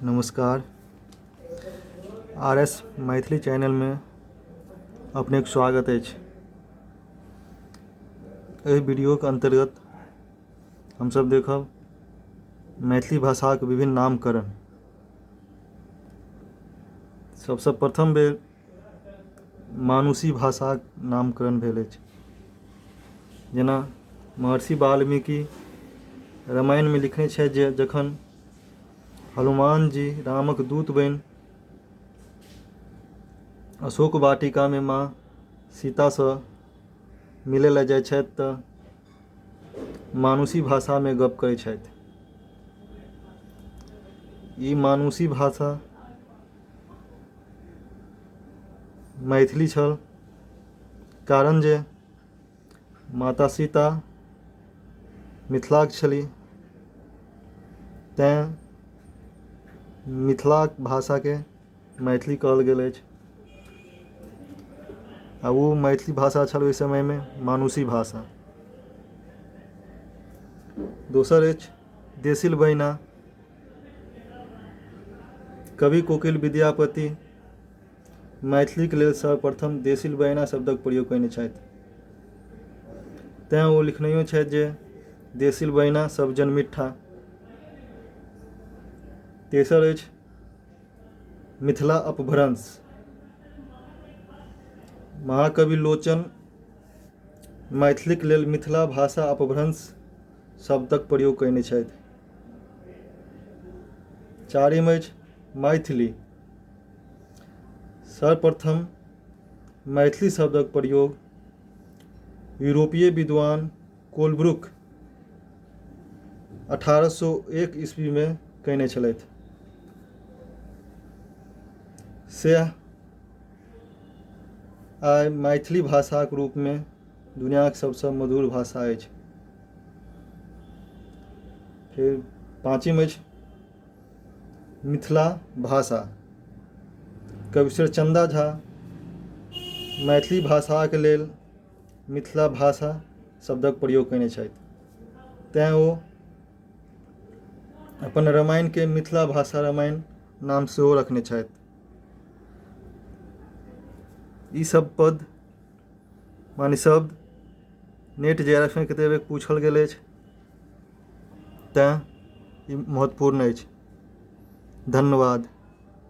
नमस्कार। R S Maithili चैनलमे अपनेक स्वागत अछि। एहि वीडियोके अन्तर्गत हमसभ देखब मैथिली भाषाक विभिन्न नामकरण। सबसँ प्रथम बेर मानुषी भाषाक नामकरण भेल अछि। जेना महर्षि वाल्मीकि रामायणमे लिखने छथि जे जखन हनुमान जी रामक दूत बनि अशोक वाटिकामे माँ सीतासँ मिलै लए जाइ छथि तऽ मानुषी भाषामे गप करै छथि। ई मानुषी भाषा मैथिली छल, कारण जे माता सीता मिथिलाक छली, तैँ मिथिलाक भाषाके मैथिली कहल गेल अछि आ ओ मैथिली भाषा छल ओहि समयमे मानुषी भाषा। दोसर अछि देसिल बहिना। कवि कोकिल विद्यापति मैथिलीके लेल सर्वप्रथम देसिल बयना शब्दक प्रयोग कयने छथि, तैँ ओ लिखनैयो छथि जे देसिल बयना सब जन मिट्ठा। तेसर अछि मिथिला अपभ्रंश। महाकवि लोचन मैथिलीक लेल मिथिला भाषा अपभ्रंश शब्दक प्रयोग कयने छथि। चारिम अछि मैथिली। सर्वप्रथम मैथिली शब्दक प्रयोग यूरोपीय विद्वान कोलब्रुक 1801 ईस्वीमे कयने छलथि। सएह आइ मैथिली भाषाक रूपमे दुनिआँक सभसँ मधुर भाषा अछि। फेर पाँचिम अछि मिथिला भाषा। कविश्वर चन्दा झा मैथिली भाषाक लेल मिथिला भाषा शब्दक प्रयोग कयने छथि, तैँ ओ अपन रामायणके मिथिला भाषा रामायण नाम सेहो रखने छथि। ई सब पद माने शब्द नेट जे आर एफ मे कतेक बेर पूछल गेल अछि, तैँ ई महत्वपूर्ण अछि। धन्यवाद।